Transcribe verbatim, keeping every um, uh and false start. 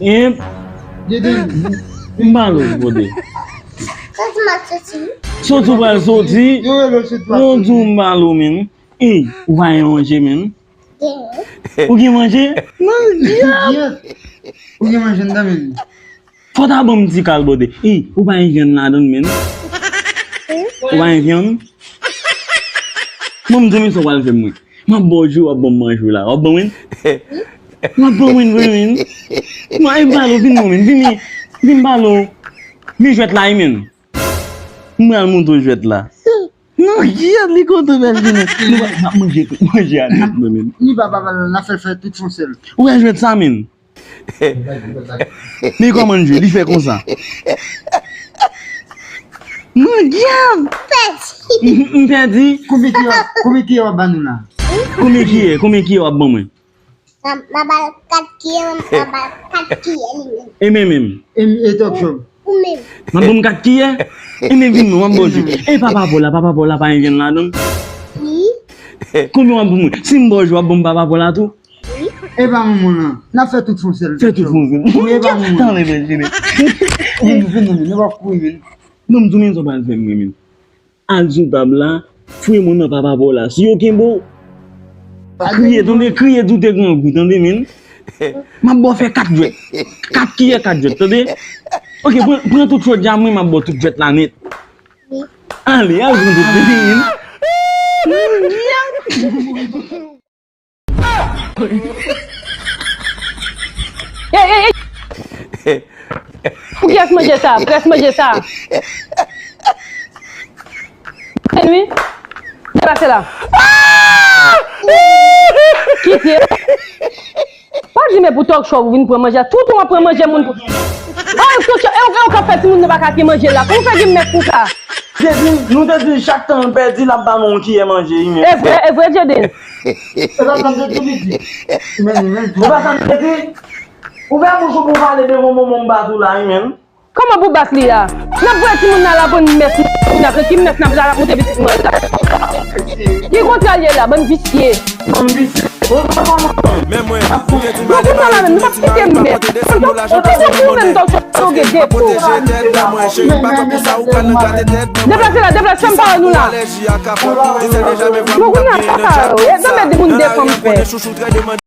Enp. M pale w, Bode. Soti w pral soti. Yo di w m pale w, menm. Ey, ou pa gen manje, menm? Ou gen manje? Mandyab! Ou gen manje anndan, menm? Fò w ta ban m ti kal, Bode. Ey, ou pa gen vyann ladann, menm? Ou pa gen vyann? Bon, m di w, menm sa w pral fè m, wi. M ap ba w jwe, w ap ban m manje la. W ap ban mwen? W ap ban mwen vre, menm? Non, e m pale w, vin non, menm. Vini, vin pale w. Vin jwèt la, wi, menm. M pral montre w jwèt la. Non, kiyès li kontre bèl vini? Nou va, n ap manje tout, manje a nèt, non, menm. Ni papa pa la, n ap fè l fè tout fon sèl. Ou wè jwèt sa, menm? Men kòman l jwe, li fè konsa. Mandyab! M, m pèdi. Konbyen kiyè, konbyen kiyè w ap ban nou la? Konbyen kiyè, konbyen kiyè w ap ban mwen? M a ba l kat kiyè, m a ba l kat kiyè li menm. E men menm. E, e Tòk Chòv. Ou menm. M ap ban m kat kiyè? E men vin non, m ap ba w jwe. E papa pa w la, papa pa w la pa gen vyann ladann? Wi. Konbyen w ap ban mwen? Si m ba w jwe, w ap ban m papa pa w la tou? Wi. E pa manman nan. N ap fè tout fon sèl. Fè tout fon sèl. Wi, e pa manman. Tann, e men, jene. Vin, vin, vin, nou pa kouri, vin. Non, m di w menm sa w pral fè m, menm. Al sou tab la, fouye men w nan papa pa w la. Si yo kenbe w, kriye, tande, kriye di w te grangou, tande, menm. M ap ba w fè kat jwèt. Kat kiyè, kat jwèt, tande. Oke, pran, pran tout chòdya mwen, m ap ba w tout jwèt la nèt. Ale, al pran tout, menm. Ey, ey, ey! Pou kiyès manje sa? Près manje sa? Senwi? Deplase la. Kite. Pa di men pou Tòk Chòv ou vin pran manje a. Toutan w ap pran manje moun pou. Ah, Tòk Chòv, e ou, e ou k ap fè timoun nan pa ka gen manje la. Kòman w fè gen mèt konsa? Te di, nou te di chak tan l pèdi, l ap ba nou yon kiyè manje, wi, men. E vre, e vre, Jaden. E pa sa m te di, piti. Men, men, men. E pa sa m te di? Ouvè bouch ou pou w pale devan manman m bat ou la, wi, menm. Kòman pou bat li a? N ap voye timoun nan la bann mèt, n ap, ki mèt n ap, n ap monte pitit mwen la? Ki kontrè l ye la, bann visye? Bann visye. Men mwen, ou te di m ale mayi, ou te di mayi pa pote de simo lajan, paske manman nèg. Paske li pa pwoteje tèt dan mwen, cheri, pa tankou sa ou pral nan gate tèt dan mwen. Deplase la, deplase, fè m pale nou la. Alèji a kapon, di sèl de jamè vwa m tap genyen nan djab. Nan lari a konnen chouchou trè demande.